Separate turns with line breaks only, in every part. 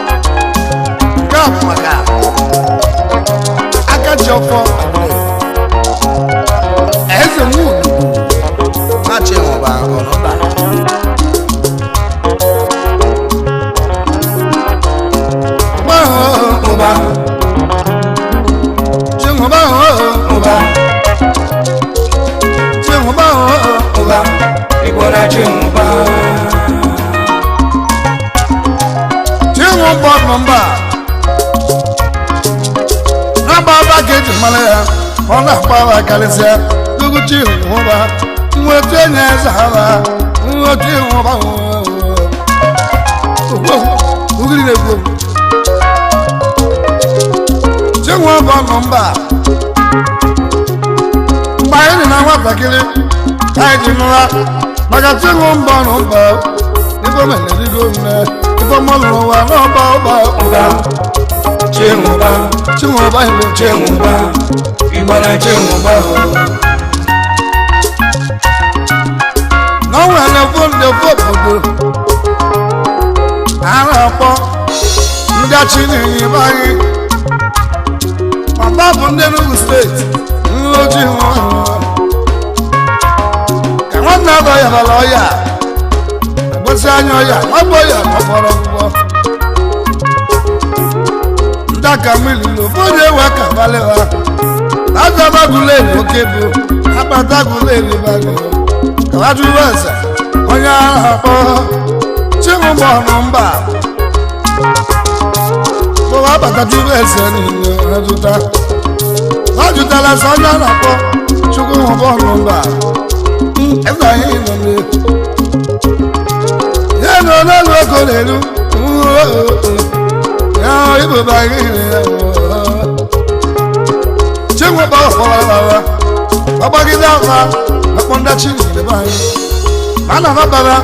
Nke a bụ maka aka ji ọfọ eze nwunu
Nwa Chinwụba ọnụba.
Ụba Chinwụba
Ụba.
Chinwụba
Ụba. Igbo na Chinwụba.
Chinwụba nọ mba na-agba aba ka eji mara ya ọ na-agba aba karịsịa ugwu Chinwụba nwetu enyi eze ha nwetu Chinwụba ugiri na-ekwu Chinwụba nọ mba mgbe anyị dị na nwatakịrị anyị ji nụra maka Chinwụba nọ mba ife melerigo nne ife mmadụ n'ụwa n'ọba ụba
Ụba. Chinwụba.
Chinwụba ibe
Chinwụba. Igbo na Chinwụba.
na o nwere fo ndị ofe obodo a na-akpọ ndị achị na-enye be anyị mama bụ ndị Enugu steeti ndị ojii nwa ka nwanne abụ ya bara ọya agbụsị anya ọya nwabụ ọya ọgbọrọ ọgwụgwọ ndị aka mmiri n'ofe onye ewe ka balịwa azabagụleri oke bụ akpatagụleri balị kawajuru eze onye agha akpọ Chinwụba ọnụ mba bụwa abatajuru eze niile ha jụtara sọ onye a na-akpọ Chukwuwụba ọnụ mba eze anyị nọ n'efu ya nọ n'elu ego n'elu ya ibụba anyị Chinwụba ọfọwara ọgbagide afa akpọ ndị chi n'ebe anyị ma na anabara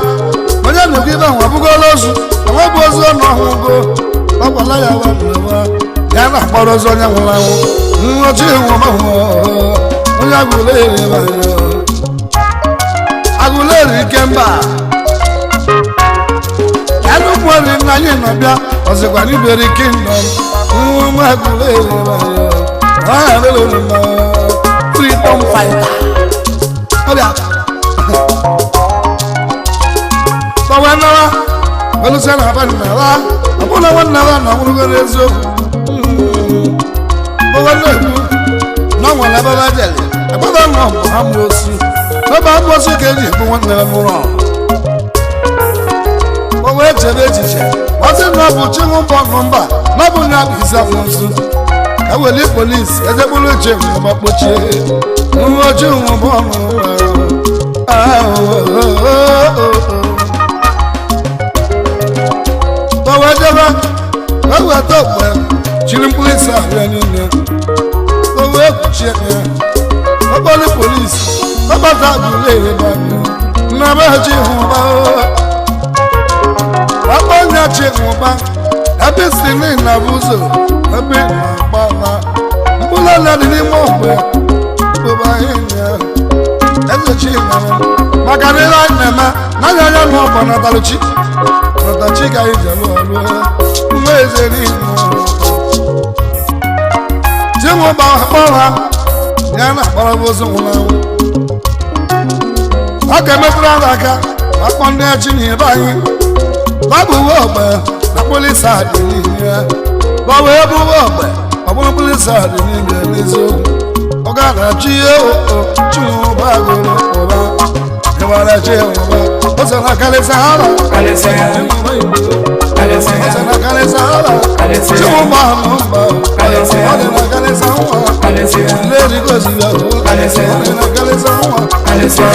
onye na-ekwu ibe ahụ abụgola ozu onwe bụ ozu ọnụ ọhụgo ọgwala ya wa nwa ya na-akpọrọ ozu onye nwụrụ anwụ nwa Chinwụba onye agụleri ebe anyị agụleri ike mba enugwuori nna anyị nọ bịa ọzịkwa n'iberi kingdom nwa agụleri ebe anyị freedom fighter ọbịa gbawe nara welụsịa na aba nara ọbụna nwanne ha na ọbụrụgo n'eziokwu gbawe na-ekwu na nwere ebe ha jere ebe ha nọ bụ ha mụ osu ebe ha mụ osu ka eji ekwu nwanne ha n'ụlọ o wee chebe echiche ọsị na ọ bụ Chinwụba ọnụ mba na ọ bụ nya bụ isi afọ nsu ka weli polisi ezekpụrụ Chinwụba kpochie nwa Chinwụba ọnụ mba wee jebe wee weta okpe chiri mkpụrụ isi ahụ ya niile o wee kpuchie ya ọkpọrọ polisi ọgbata agụleri nna be Chinwụba ọkpọnya Chinwụba ebe si na bụ ụzọ ebe na-agba na mkpụrụ ọla dị n'ime ogbe bụba anyị na eze Chinwụba maka na ile anyị na-eme na anya anya na ọbọ nataluchi natachi ka anyị ji alụ ọlụ nwa eze niile Chinwụba akpọrọ ya na akpọrọ bụ ozu nwụrụ anwụ ọ ga-emetụrụ anyị aka akpọ ndị chi na ebe anyị babụ uwe ogbe na polisi a dị n'ime ya gbawa ebe uwe ogbe ọ bụrụ polisi a dị n'ime ya n'eziokwu ọ ga-anachi ihe o Chinwụba gụrụ ụba ịgbara Chinwụba o so na karịsịa ha
Kalịsịa. Kalịsịa.
o so na karịsịa ha
Kalịsịa.
Chinwụba nọ mba
Kalịsịa.
ọ dị na karịsịa nwa
Kalịsịa.
leri goziri ya
Kalịsịa.
ọ dị na karịsịa nwa
Kalịsịa.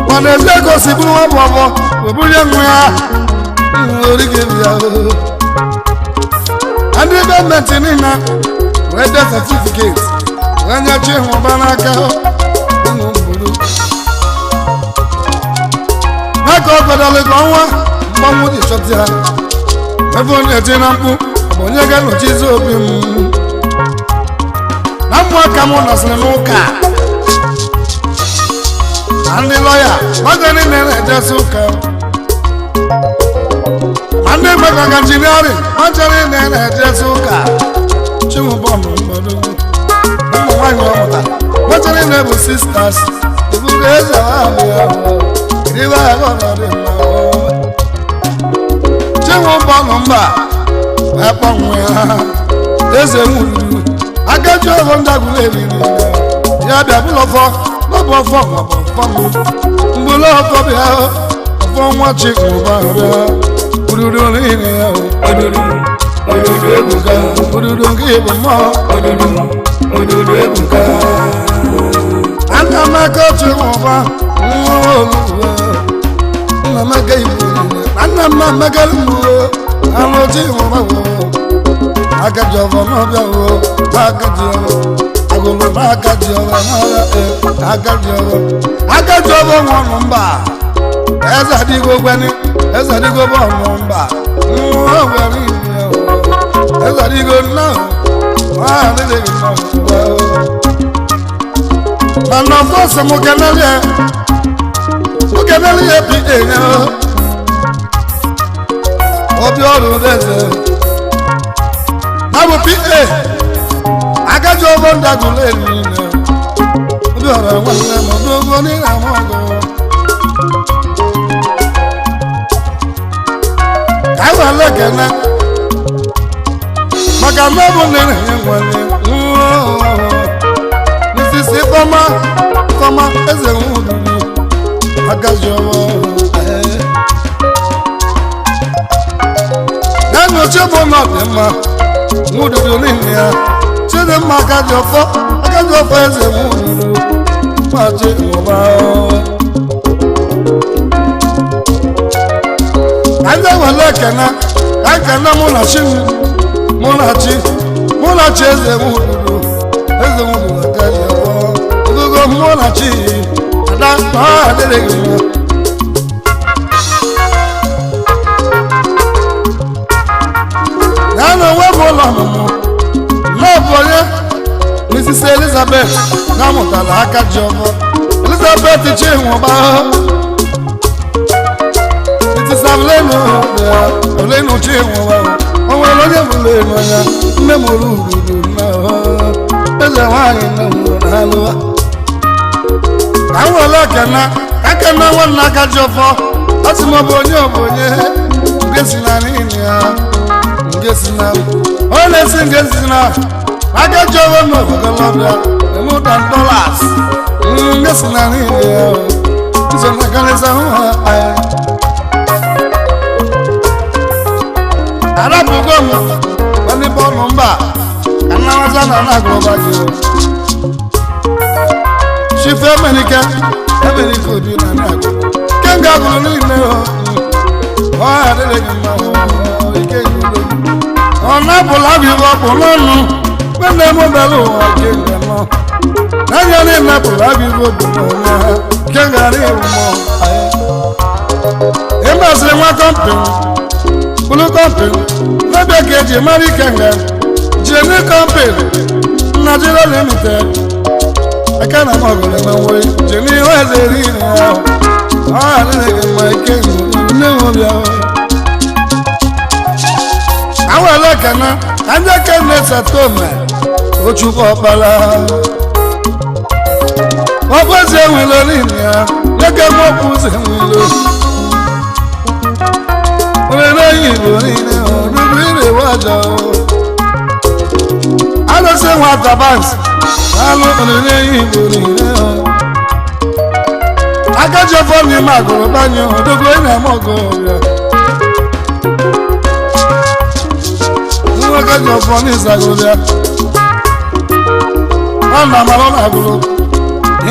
Mana ezi ego si bụrụ nwa bụ ọbọ webunye nwa ya orige ya ndị gọọmenti niile wee dee satifiketi wee nye Chinwụba n'aka ụmụ mburu n'aka ọ gọdọrọ ka ọnwa mgbanwe ji chọta ya ebe ọ na-eti na mkpu Ọ bụ onye ga-anọchizi obi m na mmụọ ka mụ nọsịrị n'ụka na ndị lọya oge niile na-ejesi ụka ma ndị mekọga injiniarịn ọcha niile na-ejesi ụka chinwụbọmụ mgbọdogwu ụmụ nwaanyị ọ mụtara ọcha niile bụ sisters ebugo eze ahụ ya ribe ahụ ọnọdụ mma. Chinwụbọmụ mba akpọnwụ ya eze nwuru akaji ọghọ ndagwuru eriri ya bịa bụlọ ọfọ n'ọbụ ọfọ maọbụ ọfọ m mgbụlọ ọfọ bịa ọfọ nwa chinwụba bịa ururu niile ya.
Odudu, odudu ebuka.
Ururu nke bụ mmụọ.
Odudu, odudu ebuka.
Ana m aka chinwụba nwa olugbo nna m aka igbo niile na nna m amagara m alụ chinwụba wo aka ji ọfọ n'ọbịa wo aka ji ọfọ agụlụ na aka ji ọfọ n'ọbịa e aka ji ọfọ aka ji ọfọ nwa ọnụ mba eze adịgo gweni eze adịgo bụ ọnụ mba nwa gwere ime eze adịgo nna nwa adịghị mma. Mana ọfọ sọ mụ kenele mụ kenele ya pi enye obi ọrụ eze na bụ pa agaji ọbọ ndagụlụ niile obi ọrụ nwanne m ọdụgo niile ama ọgụ ka anyị were kene maka na ọ bụ nne na-enye nwanne n'isisi fọma fọma eze nwuduru agaji ọbọ na nyocha bụ na ọ dị mma nwududu n'ihi ya chidimma akaji ọfọ akaji ọfọ eze nwududu machi nwụba ka ndị wele ekene ka nkene mụ na chi m mụ na chi mụ na chi eze nwududu eze nwududu akaji ọfọ ogogo mụ na chi ada na ọ adịrịghị mma. Ya na onwe bụ ụlọ ọmụmụ n'ọbụ onye Mrs. Elizabeth na-amụtala aka ji ọfọ Elizabeth Chinwụba Mrs. Avlenu Olenu Chinwụba o nwere onye bụrụ elu anya nne m olu ududu na eze nwaanyị nne m na alụwa ka m were ekene ka ekene nwanne aka ji ọfọ ọ sị m ọ bụ onye ọ bụ onye nke si na n'ihi ya nke si na ọ na-esi nke si na aka ji ọfọ na obodo emuta dollars nke si na n'ihi ya nso na karịsịa hụ ha anya arapụgo m ndị bọọlụ mba ka nnawaza na na-agụrụba gị chife emenike emenike obi na na-agụ kenga agụrụ niile ọ adịghị gị mma ike gị ọ na-apụla bụ ibe ọkpụ n'ọnụ nwanne m bịara ụwa kenga nọ n'anya niile pụrụ abụ ibe obi n'onwe ha kenga adịghị mmụọ ịmasịrị nwa kọmpịnị bulu kọmpịnị n'ebe ka eji mara ikenga jeni kọmpịnị Nigeria Limited aka na mọgụrụ na nwe jeni ihe eze eri ya ọ adịghị gị mma ike nne m bịa awele kene ka ndị kene satome ochukwu ọkpara ọbụzi enwilo n'ime ya nwoke mọbụzi enwilo onye igbo niile ọdụdụ ire aja alụsị nwata banks alụ onye igbo niile akaji ọfọ n'ime agụrụ banye ọdụgụ ị na-eme ọgụ ya nwa akaji ọfọ n'ịzagụrụ ya ọ na-amara na agụrụ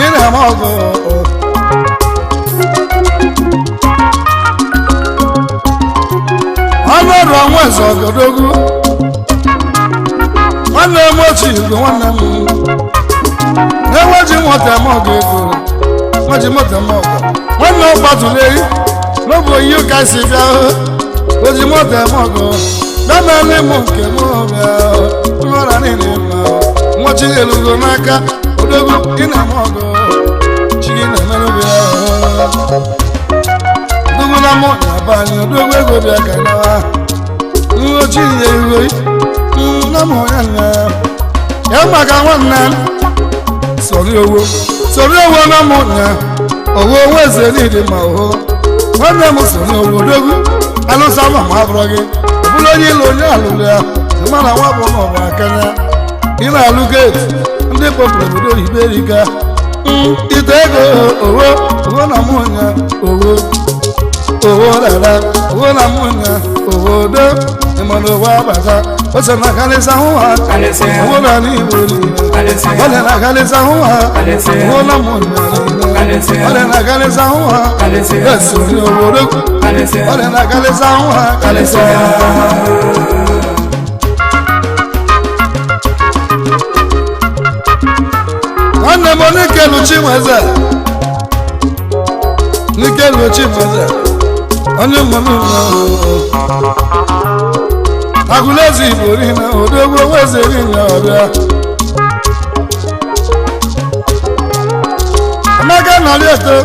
ị na-eme ọgụ. Ọnụ ọrụ ọnwa eze ọgọdọgwu nwanne m ochie igwe nwanne m na-enweji nwata eme ọgụ ego nweji moto eme ọgụ nwanne m gbatụrụ ehi n'obu oyi ụka si bịa oji moto eme ọgụ Bịa mụ nke m bịa ụlọra niile mma nwa chi elugo n'aka odogwu ị na-eme ọgụ chi gị na-emerụ bịa odogwu na mụ na-aba anyị odogwu ego bịa ka nawa nwa chi ya iwe na mụ ya nya ya maka nwanne sọrọ owo sọrọ owo na mụ nya owo onwe eze niile ma oho nwanne m sọrọ owo odogwu alụsa ma ma abụrụ gị bụrụ onye ịlụ onye alụlụ ya mana nwa bụ na ọbụ akanya ị na-alụ geeti ndị kpọpụrụ obodo oyibo erika ite ego owo owo na mụ nya owo owo dada owo na mụ nya owo do ịmana owo abata ose na kalịsa hụ ha owo na n'igbo niile ọlị na kalịsa hụ ha owo na mụ nya niile ọlị na kalịsa hụ ha esi onye obodo ọlị na kalịsa hụ ha kalịsa. Nwanne m n'ikelu Chinweze n'ikelu Chinweze onye mmanụ agụlezi Igbo niile odogwu nweze niile ọbịa Emeka nọrị eto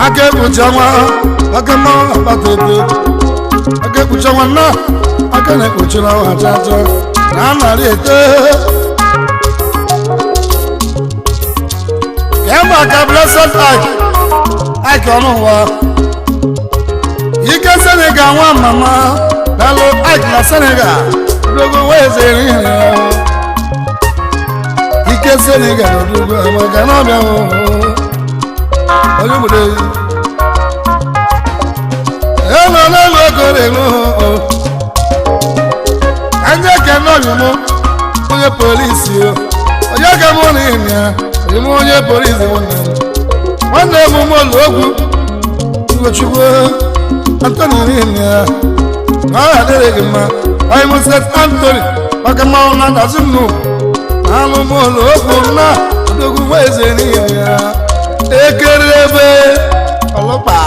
aka ekpuchi ọnwa aka mmanwụ akpata eto aka ekpuchi ọnwa nna aka na-ekpuchiri ọnwa chacha na anarị eto maka blessed ike ike ọnụ ụwa ike Senegal nwa mama dalụ ike na Senegal dogo weze ihe ike Senegal dogo amaka n'ọbịa onye obodo elu n'elu ego na-elu ka ndị ekene ọbịa mụ onye polisi onye ga mụ na ịnya ime onye polisi nwanne m ụlọ okwu Ugochukwu Anthony niile ya na ọ adịrị gị mma onye m St. Anthony maka mmanwụ na ndazi m na alụ m ụlọ okwu na odogwu nwa eze niile ya ekere ebe ọlụkpa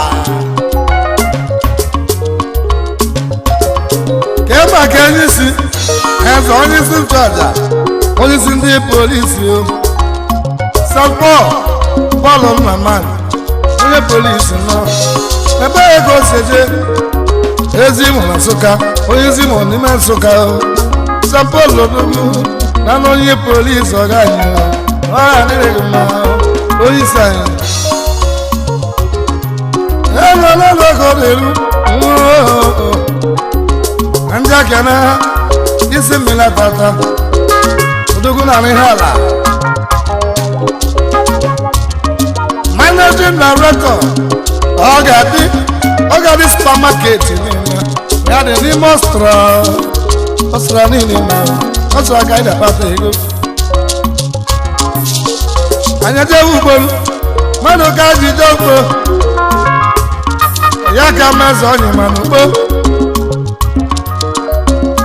ka maka onye isi eze onye isi nchụaja onye isi ndị polisi o St. Paul Paul Nnaman onye polisi nọ ebe ego seje ezi mụ na Nsụka onye ezi mụ n'ime Nsụka St. Paul odogwu na na onye polisi ọga anyị ọha adịrị gị mma onye isi anyị elolelego na-eru ndị akana isi mmiri atata odogwu na ihe ala managing director ọ ga-adị supermarket niile ya dị n'ime ọstra ọstra niile na ọstra ka anyị na-akpata ego anyị ejewe ugbo mmadụ ka ji jee ugbo ya ka mezọ onye ma n'ugbo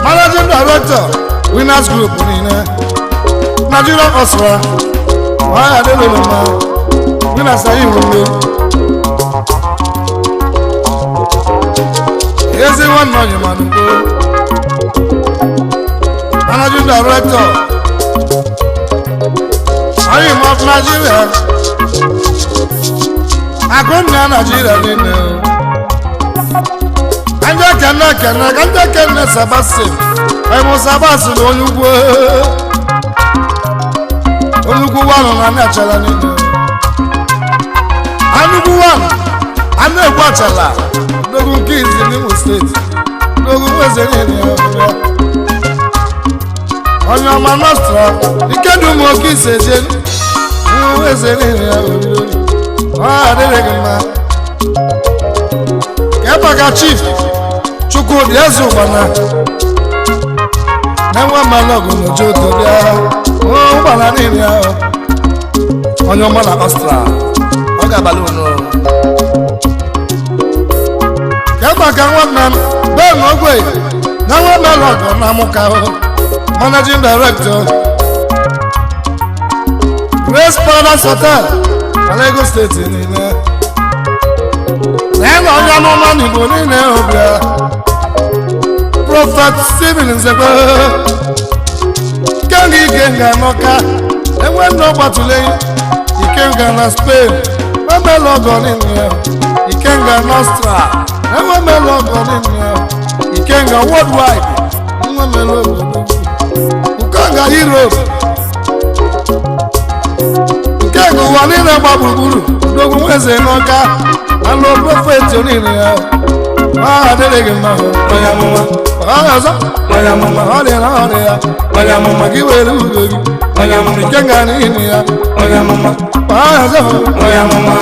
managing director winners group niile Nigeria ọstra ọ ya adịlụlụ mma winners anyị nwere ezi nwanne onye ma n'ugbo managing director anyị ma of Nigeria akụnna Nigeria niile ndị ekene ekene ka ndị ekene Sebastian emu Sebastian onye ugwu onye ugwu wanụ na ndị achala niile anugwu wanụ anụ egwu achala n'ogu nke izi n'Imo steeti n'ogu nweze niile ya onye ọma nostra ike dị ụmụ oke ise je nwa eze niile ya oriri ọ adịrị gị mma ka ebe chief Chukwudi eze ụgbana na-enwe mmanụ ọgụ n'oche otu bịa ụgbana niile ahụ onye ọma na ọstra ọ ga-abalị unu ka ebe ka nwanne m ben ogwe na nwa mmanụ ọgụ na amụka ahụ managing director Grace Paradise Hotel na Lagos steeti niile na ịnọ onye amụma n'Igbo niile ọbịa Prophet Stephen Nzekwe Ikenga Ikenga n'Ọka enwe nna ọgbatụle Ikenga na Spain emela ọgọ niile Ikenga n'Ọstra enwe mela ọgọ niile Ikenga worldwide nwe mela obodo Ikenga Europe Ikenga ụwa niile gba gburugburu odogwu nweze n'Ọka alụ prọfeti niile ya ọ adịrị gị mma
Onye amụma.
ọ ọzọ
Onye amụma.
ọ dị na ọ dị ya
Onye amụma.
gị were ugo gị
Onye amụma.
Ikenga niile ya
Onye amụma.
ọ ọzọ
Onye amụma.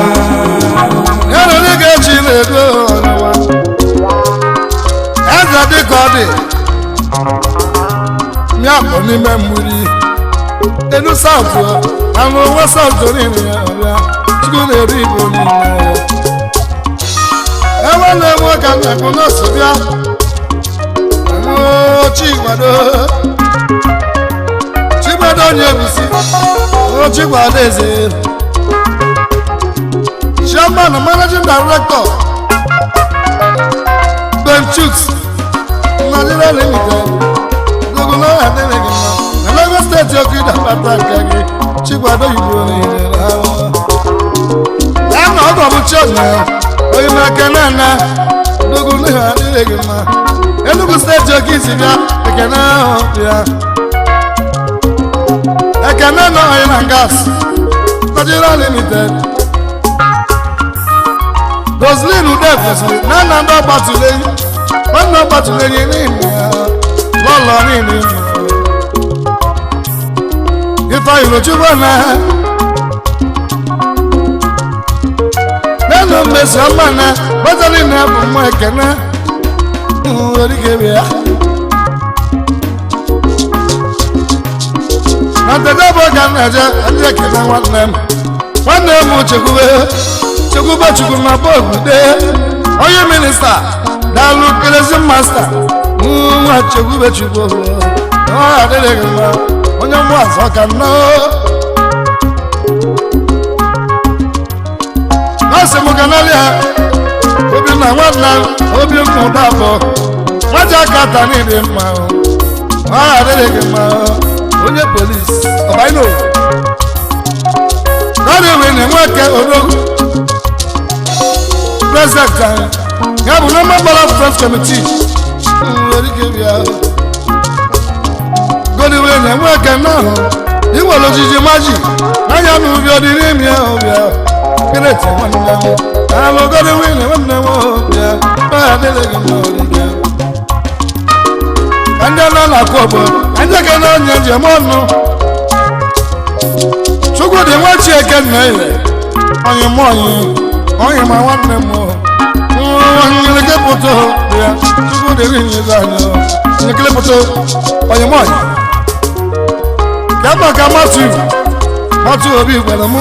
ya na onye ga-echi na-edo ọnụwa eze dịka ọ dị mịakpọ n'ime mmiri elu saụtụ anụ onwe saụtụ niile ya ọbịa chukwu na-eru igbo niile enwe na-enwe ka nnekwu nọọsụ bịa enwe chigbado chigbado onye ebusi chigbado eze chairman and managing director Ben Chuks Nigeria Limited Gogola Adeleke na Lagos State Okida Pata nke gị Chikwado Igbo niile ya na ọgọ bụ Chioma Oyimeke Nana Gogola Adeleke mma Enugu State Okisi bịa Ekene ahụ bịa Ekene na Oil and Gas Nigeria Limited Roslyn Udefesiri na nna ndị ọgbatụlenyi nwanne ọgbatụlenyi n'ime ya lọlọ n'ime ya Ifeanyi Rochukwu na nenu mmesi ọma na bọtali na bụ mma ekene orikebe ya na ntede bụ ka m na-eje ndị ekene nwanne m nwanne m chekwube chekwube chukwu na bọọlụ dee onye minista daalụ kelezi masta nwa chekwube chukwu ọ adịrị gị mma onye mgbazọ ka nnọọ nọọsị m ganalịa obi na nwanna obi mmụta abụọ nwaji aka ta niile mma ọ adịrị gị mma onye polisi ọbaino Godwin Nweke Odogwu president anyị ya bụ na Anambra Friends Committee nwere ike bịa Godwin Nweke n'ahụ iwere ojiji maji n'anya na ubi ọdị n'ime ya ọbịa kireti nwanne m alụ Godwin nwanne m ọbịa adịrị gị mma ọdịga ka ndị nọ na-akụ ọgbọ ka ndị ga na-onye njem ọnụ Chukwudị nwa Chieke nna ile onye m onye onye ma nwanne m nyerekepụta ya Chukwudị rinye anya nyerekepụta onye m onye ka maka Matthew Matthew Obi gwara m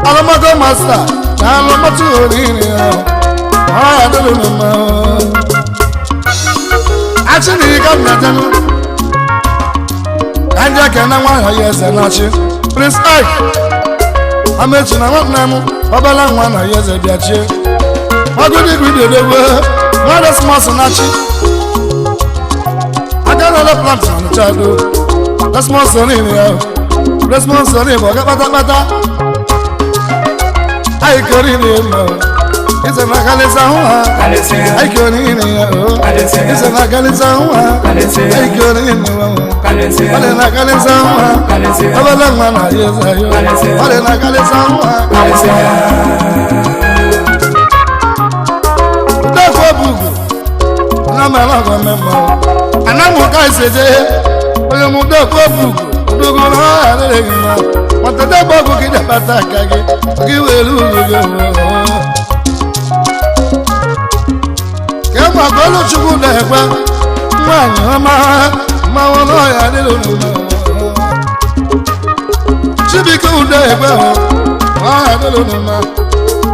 alụmatụ masta na alụmatụ oriri ya ọ adịrị m mma achị na ike m na-atanụ ka ndị ekene nwaanyị ya eze na-achị Prince Ike Amechi na nwanne m ọbala nwa na ya eze bịa chie magodigwidodogbo nwa na chi aka na plant na nchado resmọs niile ya resmọs niile bụ ọga kpatakpata anyị kere ile mma ize na akalịsa hụ ha anyị kere ile ya ize na akalịsa hụ ha anyị kere ile ya ọ dị na akalịsa hụ ha ọbala nwa na ya eze ayo ọ dị na akalịsa hụ ha Udefo bugu anamala ọgọ mẹ́mọ́ anamu ká ìṣèjẹ onye mu udefo bugu udogo na adịrị gị mma mọtẹdẹ bọgụ gị debata aka gị gị were uru gị ka maka Oluchukwu na-ekwe nwaanyị ọma mmanwụ n'ọhịa adịrị unu mma Chibuike Udekwe ọhịa adịrị unu mma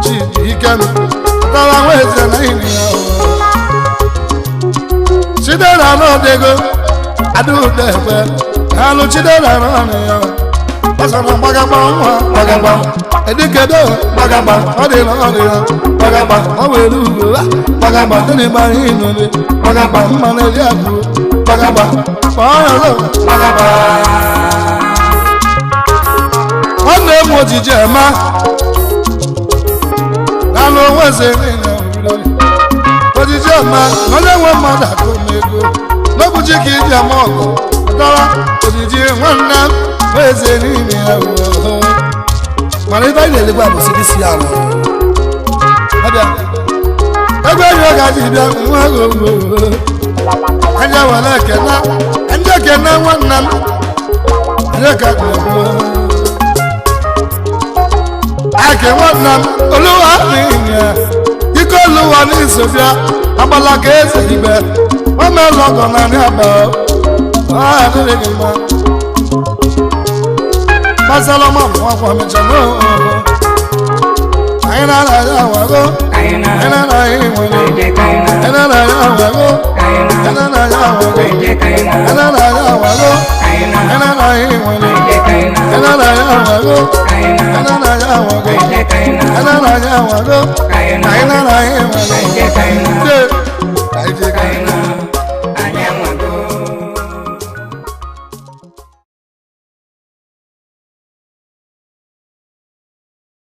Chibuike m tara nwa eze na iri ya Chidera n'ọdịgo Ada Udekwe alụ Chidera n'ọnụ ya Ọsọrọ gbagagba nwa gbagagba. Edikedo gbagagba ọ dị na ọ dị na gbagagba ọ were ugo gbagagba ndị na-egbe anyị nọle gbagagba mma na-eri akụ gbagagba kpọọ ya ọzọ gbagagba. Nwanne m ojiji ema na n'onwe eze niile ojiji ema na onye nwe mmadụ akụ m ego n'obuchi ka iji ama ọgụ dọrọ ojiji nwanne m eze niile ya. Mana ibe anyị na-elekwa bụ sisi ala ọbịa ebe enyi ọ gaji bịa nwa ego anya were ekene ndị ekene nwanne m anyị ka ga-egbu ake nwanne m oluwa n'ihi ya ike oluwa n'isobịa agbala ka eze igbe omela ọgọ na ndị aba ọ adịghị gị mma gbasara ọma bụ nwa kwa mecha n'ooo anyị na-ana ya awago
Anyị na
anyị na-ana ya nwere
anyị je ka anyị na
anyị na-ana ya awago
anyị na
anyị na-ana ya awago
anyị je ka anyị na
anyị na-ana ya awago
anyị na
anyị na-ana ya nwere
anyị je ka anyị na
anyị na-ana ya awago
anyị na
anyị na-ana ya awago
anyị je ka anyị na
anyị na-ana ya awago
anyị na
anyị na-ana ya